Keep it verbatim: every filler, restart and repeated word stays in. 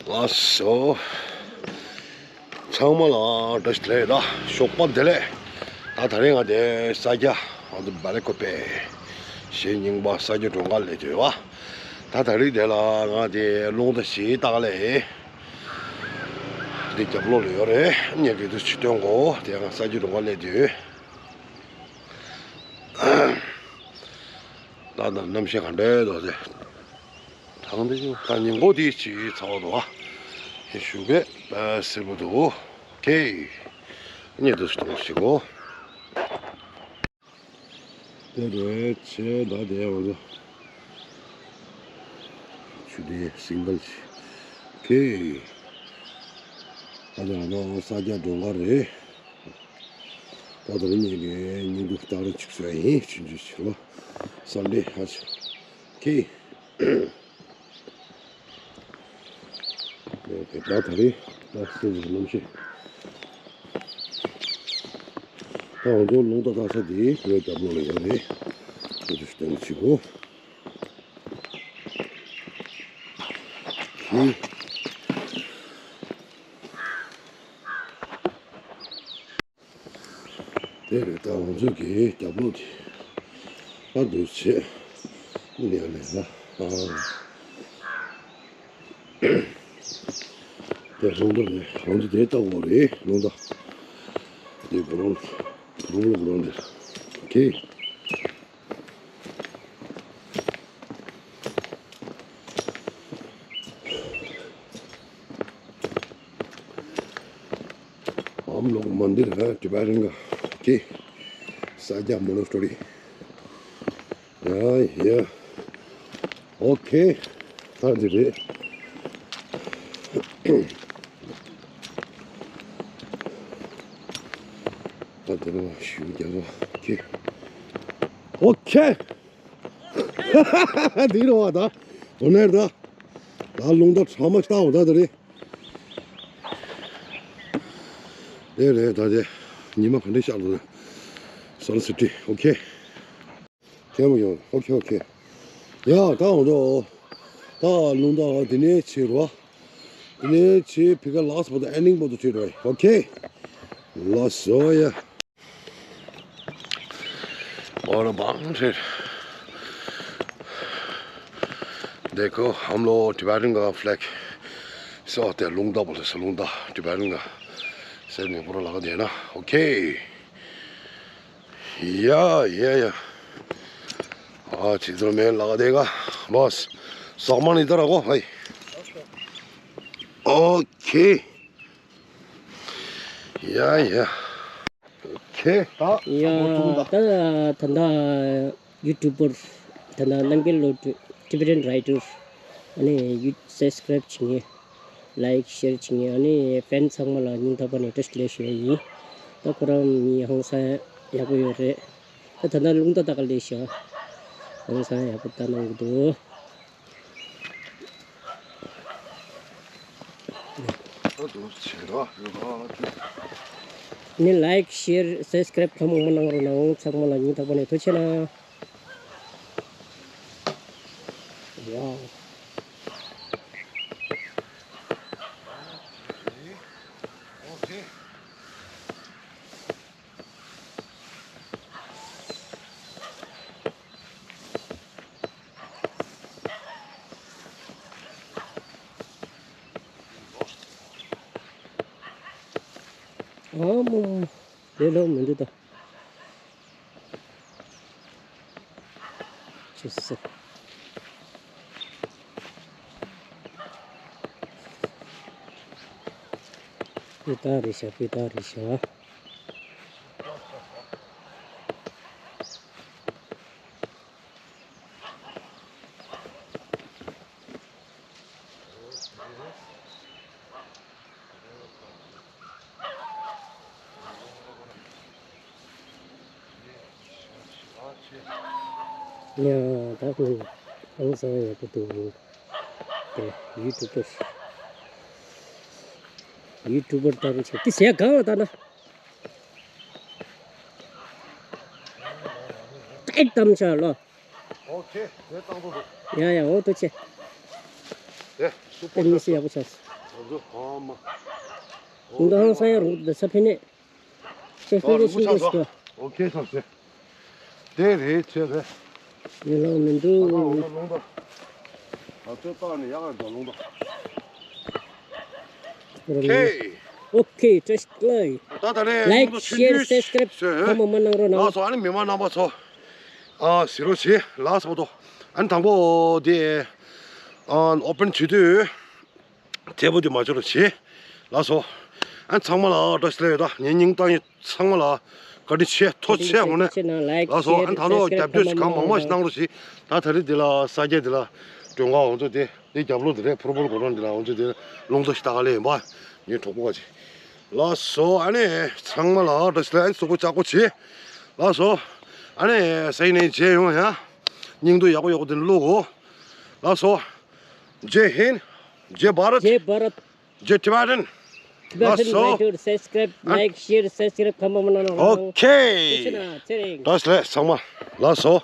ལགས་སོ། ཚང་མ་ལ་བཀྲ་ཤིས་བདེ་ལེགས། ད་ཞོགས་པ་བདེ་ལེགས། ད་ད་རིང་ང་དེ་ས་རྒྱ་ང་ཚོ་སྦེལ་ཀོབ་པའི་གཞེས་རྙིང་པ་ས་རྒྱ་སྒྲོལ་དཀར་སླེབས་ཡོད་པ། ད་ད་རིང་དེ་ལ་ང་དེ་རླུང་རྟ་ཞིག་བཏགས་ལེ། འདི་རྒྱབ་ལོགས་ལ་ཡོད་རེད། ངས་འདི་དུས་ཕྱི་སྟོན་གོ། དེ་ང་ས་རྒྱ་སྒྲོལ་དཀར་སླེབས་དུས། ད་ད་གནམ་གཤིས་ག་འདྲ་འདུག་ཟེར། དང་དེ་ད་ཉིན་གུང་དེ་ཅིག་ཚ་བ་འདུག་ཨ། ཞུ་བས་སེར་པོ་འདུག་ཁེ། ངས་འདི་དུས་གཏོང་ཞིག་གོ། དེ་རེད་ཆེ་ད་དེ་བ་ཚོ། ཆུ་དེ་སིང་གལ་ཆེ། ཁེ། ཨ་ད་ང་ཚོ་ས་རྒྱ་སྒྲོལ་དཀར་རེད། ད་དེ་རིང་ངེད་ཀྱི་ཉིན་དུ་སྟག་རི་ཆིག་སོ་ཡིན་ཆུན་ཆུན་ཆིག་ལོ། སན་ཌེ་ཧ་ཆི། ཁེ། ད་དེ་རིང་ད་སེམས་ཀྱི་རྣམ་ཤེས། ད་འོ་ཚོ་རླུང་རྟ་བཏགས་ས་དེ་བོད་རྒྱབ་ལོགས་ལ་ཡོད་རེད། དེ་ཚོ་སྟོན་ཆིག་གོ། ཁེ། དེ་རེད། ད་ང་ཚོ་གི་རྒྱབ་ལོགས་དེ་ཨ་འདུག་བྱས་ནས་ལས་ལ་ཨ། དེ་རླུང་རྟ་རེད། ང་ཚོ་དེ་ལྟ་བུ་རེད་རླུང་རྟ། དེ་གུ་རུང་གུ་རུང་ལ་གུ་རུང་དེ་ཁེ། ཨམ་ལོག་མན་དིར་ཧ་ཊི་བེ་ཊན་ག་ཀི་ས་རྒྱ་མོ་ནོ་སི་ཊེ་རི། ཡ་ཡ། ཨོ་ཁེ། ད་འདི་རེད། ད་འདི་རུ་ཞུ་རྒྱ་རོ་ཁེ། ཨོ་ཁེ། འདི་རུ་བ་ད། འོ་ནར་ད། ད་རླུང་རྟ་ཁྲ་མ་ཤ་འོ་ད་འདི་རེད། རེད་རེད། ད་དེ་ཉི་མ་ག་འདྲས་ཤར་འདུག་ན། སན་སེ་ཊི། ཨོ་ཁེ། ཁེ་མོ་ཡོང་། ཨོ་ཁེ་ཨོ་ཁེ། ཡ་ད་འོ་འདྲ། ད་རླུང་རྟ་འདི་ནས་ཕྱིར་བ། འདི་ནས་ཕྱིར་ཕི་ཀ་ལགས་བར་དུ་ཨེན་ཌིང་བར་དུ་ཕྱིར་བ། ཨོ་ཁེ། ལགས་སོ་ཡ། और बांग्लादेश देखो, हम लोग टिबेटन का फ्लैग से होते हैं, लुंगदा बोलते हैं, लुंगदा, टिबेटन का। सर ने पूरा लगा दिया ना। ओके। या, या, या। आज इधर में लगा देगा। बस, सामान इधर रखो भाई। ओके। या, या। ཁེ་ད་ཡ་ད་ད་ད་ཡུ་ཊུབ་པར་ད་ད་རྣམ་རྒྱལ་བློ་གྲོས་ཊི་བེ་ཊན་རའི་ཊར། ཨ་ནི་ཡུ་སབ་སི་ཀ་རའིབ་བྱེད་མཁན། ལའིཀ་ཤེར་བྱེད་མཁན། ཨ་ནི་ཕེན་ཚང་མ་ལ་སྙིང་ཐག་པ་ནས་བཀྲ་ཤིས་བདེ་ལེགས་ཞུ་ཡ་ཡིན། ད་ཁོ་རང་གཉིས་ཧང་སང་ཡག་པོ་ཡོད་རེད། ད་ད་ད་རླུང་རྟ་ད་ག་ལས་ཤག་ཧང་སང་ཡག་པོ་ལྟ་གནང་གི་འདུག་ཨ་འདུག་བྱེད་རོགས། ནི་ལའིཀ་ཤེར་སབ་སི་ཀ་རའིབ་ཁ་མང་མང་གནང་རོགས་གནང་། ཚང་མ་ལ་སྙིང་ཐག་པ་ནས་ཐུགས་རྗེ་ཆེ་གནང་། ཡ། ཨ་མོ། ལེ་ལོ་མི་འདུག་ད། ཅི་སི། པི་ཏ་རི་ཤ། པི་ཏ་རི་ཤ། ཡ། ད་ཁོང་ཧང་སང་ཡག་པོ་འདུག་དེ་ཡུ་ཊུབ་པར། ཡུ་ཊུབ་པར་ལྟ་བུ་ཆེ་དེ་ཟས་གང་ལ་ལྟ་ན། ཏེག་དམ་ཆ་ལོ། ཨོ་ཁེ། དེ་བཏང་ཐུབ་འདུག་ཡ་ཡ། འོ་ཐུགས་རྗེ་ཆེ། དེ་སུ་པོ་དེ་མི་སུ་ཡག་པོ་ཆགས། འདི་ཧང་སང་ཡང་རུང་འདི་ས་ཕི་ནས། ཨོ་ཁེ་ཚང་ཟེར། དེ་རེད་ཆེ་རེད། ཡིན་ལང་མི་འདུག་ཨ་ལོང་ད་ལོང་ད། ཨ་ཚོད་བཏང་ནས་ཡག་ག་འགྲོ་ལོང་ད། ཁེ། ཨོ་ཁེ་བཀྲ་ཤིས་བདེ་ལེགས། ད་ད་རེད། ལའིཀ་ལོང་ད་ཆུང་ཤེར་ཆུང་སབ་སི་ཀ་རེབ་ཞུ། ཚང་མ་མ་གནང་རོགས་གནང་། ལགས་སོ། ཨ་ནི་མི་མང་རྣམ་པ་ཚོ། ཨ་གཟིགས་རོགས་གྱིས། ལགས་སོ་ད། ཨ་ནི་དང་པོ་དེ། ཨ་ཨོ་པན་བྱེད་དུས། དལ་པོ་དེ་མ་བྱེད་རོགས་གྱིས། ལགས་སོ། ཨ་ཚང་མ་ལ་བཀྲ་ཤིས་བདེ་ལེགས། ད་ངའི་སྙིང་གཏམ་ཡིན། ཚང་མ་ལ་བཀའ་དྲིན་ཆེ། ཐུགས་རྗེ་ཆེ། འོ་ནས། ལགས་སོ། ཨ་ད་ནོ་རྒྱབ་སྐྱོར་གང་མང་མང་ཞིག་གནང་རོགས་གྱིས། ད་ད་རེས་འདི་ལ་ས་སྐྱ་འདི་ལ་མགྲོན་ཁང་འོ་ཚོ་དེ་འདི་རྒྱབ་ལོགས་འདི་རེད། ཕུར་བུ་གོ་རོང་འདི་ལ་འོ་ཚོ་དེ་ལུང་ཚོ་ཞིག་ལྟ་ག་ལེ་ཡིན་པ། ངའི་གྲོགས་པོ་ག་ཅིག་ལགས་སོ། ཨ་ནི་ཚང་མ་ལ་བཀྲ་ཤིས་བདེ་ལེགས། ཨ་ནི་སོ་པོ་ལྕགས་པོ་བྱེད། ལགས་སོ། ཨ་ནི་སེ་ནས་མཇལ་ཡོང་ཡ། སྙིང་སྡུག་ཡག་པོ་ཡག་པོ་དེ་བླུག་གོ། ལགས་སོ། Jai Hind, Jai Bharat, Jai Bharat, Jai Tibetan. Tibetan. ལགས་སོ། Like, subscribe, like, share, subscribe གང་མང་མང་གནང་རོགས། ཨོ་ཁེ། ཚེ་རིང་། བཀྲ་ཤིས་བདེ་ལེགས་ཚང་མ། ལགས་སོ།